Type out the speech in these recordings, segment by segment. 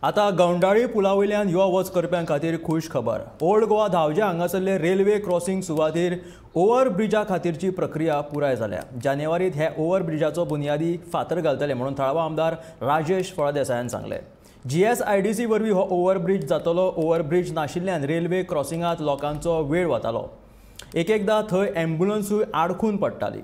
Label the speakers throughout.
Speaker 1: आता गौंडाळी पुलावयल्यान यो वच करप्यां खातीर खूश खबर. ओल्ड गोवा धावजे हांगासरले रेल्वे क्रॉसिंग सुवातेर ओव्हरब्रिजा खातीरची प्रक्रिया पुराय जाल्या. जानेवारीत हे ओव्हरब्रिजाचो बुनियादी फातर घालतले म्हणून थळावो आमदार राजेश फळदेसायान सांगलें. GSIDC वरवीं हो ओव्हरब्रिज जातलो. ओव्हरब्रिज नाशिल्ल्यान रेल्वे क्रॉसिंगांत लोकांचो वेळ वतालो. एक एकदां थंय ॲम्ब्युलन्सूय आडखून पडटाली.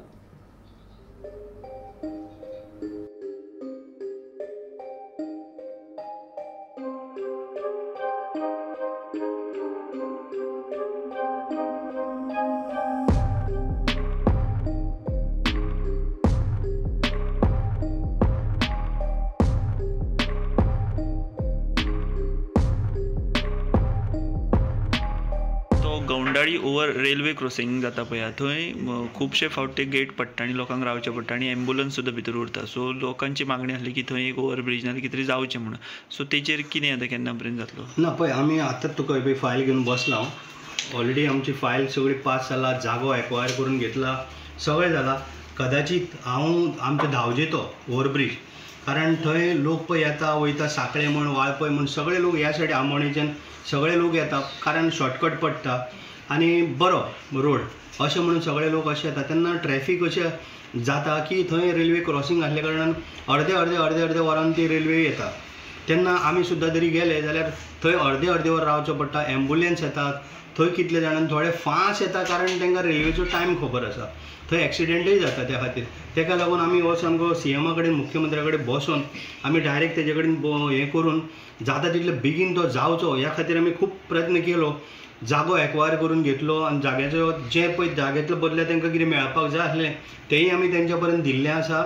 Speaker 2: गौंडाळी ओवर रेल्वे क्रॉसिंग जाता पळय थंय खुबशे फावट ते गेट पडटा आनी लोकांक रावचें पडटा आनी एम्बुलन्स सुद्दां भितर उरता. सो लोकांची मागणी आसली की थंय एक ओवर ब्रिज नाल्यार कितें तरी जावचें म्हणून. सो तेचेर कितें आतां केन्ना पर्यंत जातलो?
Speaker 3: ना पळय आमी आतांच तुका पळय फायल घेवन बसला. ऑलरेडी आमची फायल सगळी पास जाला, जागो एक्वायर करून घेतला, सगळें जाला. कदाचीत हांव आमच्या धावजे तो ओवरब्रिज, कारण थंय लोक पळय येता वयता, साखळे म्हण वाळपय म्हण सगळे लोक ह्या सायडी आमोणेच्यान सगळे लोक येता, कारण शॉर्टकट पडटा आनी बरो रोड अशें म्हणून सगळे लोक अशें येता. तेन्ना ट्रॅफीक अशें जाता की थंय रेल्वे क्रॉसिंग आसल्या कारणान अर्दे अर्दे अर्दे अर्दे वरान ती रेल्वे येता. तेन्ना आमी सुद्दां जरी गेले जाल्यार थंय अर्दे अर्दे वर रावचें पडटा. एम्बुलन्स येतात थंय, कितले जाणांक थोडे फास्ट येता कारण तांकां रेल्वेचो टायम खबर आसा. थंय एक्सिडेंटय जाता. त्या खातीर ताका लागून आमी हो सामको सीएमा कडेन, मुख्यमंत्र्या कडेन बसून आमी डायरेक्ट तेजे कडेन हें करून जाता तितले बेगीन तो जावचो ह्या खातीर आमी खूब प्रयत्न केलो. जागो एक्वायर करून घेतलो आनी जाग्याचो जे पळय जाग्यातले बदले तांकां कितें मेळपाक जाय आसलें तेंय आमी तेंच्या पर्यंत दिल्लें आसा.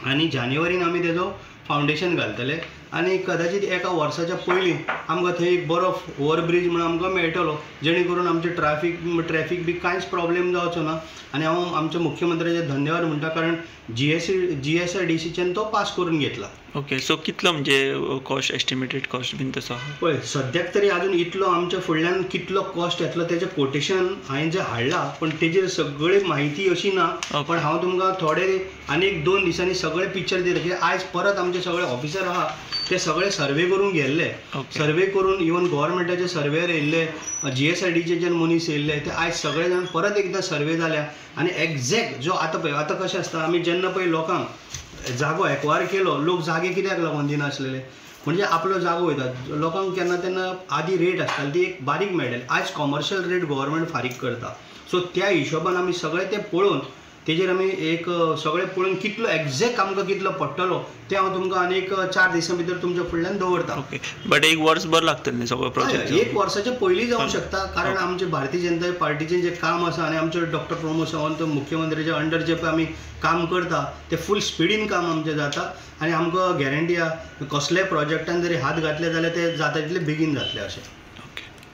Speaker 3: आनी जानेवारीन आमी तेजो फावंडेशन घालतले आनी कदाचीत एका वर्साच्या पयलीं आमकां थंय एक बरो ओवरब्रिज म्हणून आमकां मेळटलो, जेणे करून आमचें ट्रॅफीक बी कांयच प्रॉब्लेम जावचो ना. आनी हांव आमच्या मुख्यमंत्र्याचे धन्यवाद म्हणटा, कारण GSIDCच्यान तो पास करून घेतला.
Speaker 2: ओके, सो कितलो म्हणजे कॉस्ट, एस्टिमेटेड कॉस्ट बीन तसो?
Speaker 3: पळय सद्याक तरी आजून इतलो आमच्या फुडल्यान कितलो कॉस्ट येतलो तेजें कोटेशन हांवें जें हाडलां, पण तेजेर सगळी म्हायती अशी ना. पण हांव तुमकां थोडे आनी एक 2 दिसांनी सगळें पिक्चर दिलें. कित्याक आयज परत आमचे सगळे ऑफिसर आहा ते सगळे सर्वे करून गेल्ले. सर्वे करून इवन गव्हर्मेंटाचे सर्वेर येयल्ले, GSIDचे जे मनीस येयल्ले ते आयज सगळे जाण परत एकदां सर्वे जाल्या. आनी एग्जॅक्ट जो आतां पळय आतां कशें आसता, आमी जेन्ना पळय लोकांक जागो एक्वायर केलो, लोक जागे कित्याक लागून दिनासलेले, म्हणजे आपलो जागो वयता लोकांक केन्ना तेन्ना आदी रेट आसताली ती एक बारीक मेळटाली, आयज कॉमर्शियल रेट गव्हर्मेंट फारीक करता. सो त्या हिशोबान आमी सगळें तें पळोवन तेजेर आमी एक सगळें पळोवन कितलो एग्जॅक्ट आमकां कितलो पडटलो तें हांव तुमकां आनी एक 4 दिसां भितर तुमच्या फुडल्यान दवरता.
Speaker 2: ओके, बट एक वर्सभर लागतलें न्ही सगळो प्रोजेक्ट?
Speaker 3: एक वर्साच्या पयलीं जावंक शकता, कारण आमचे भारतीय जनता पार्टीचें जें काम आसा आनी आमचे डॉक्टर प्रमोद सावंत मुख्यमंत्र्याच्या अंडर जें पळय आमी काम करता तें फूल स्पिडीन काम आमचें जाता. आनी आमकां गॅरंटी आहा कसल्याय प्रोजेक्टान जरी हात घातले जाल्यार ते जाता तितले बेगीन जातले अशें.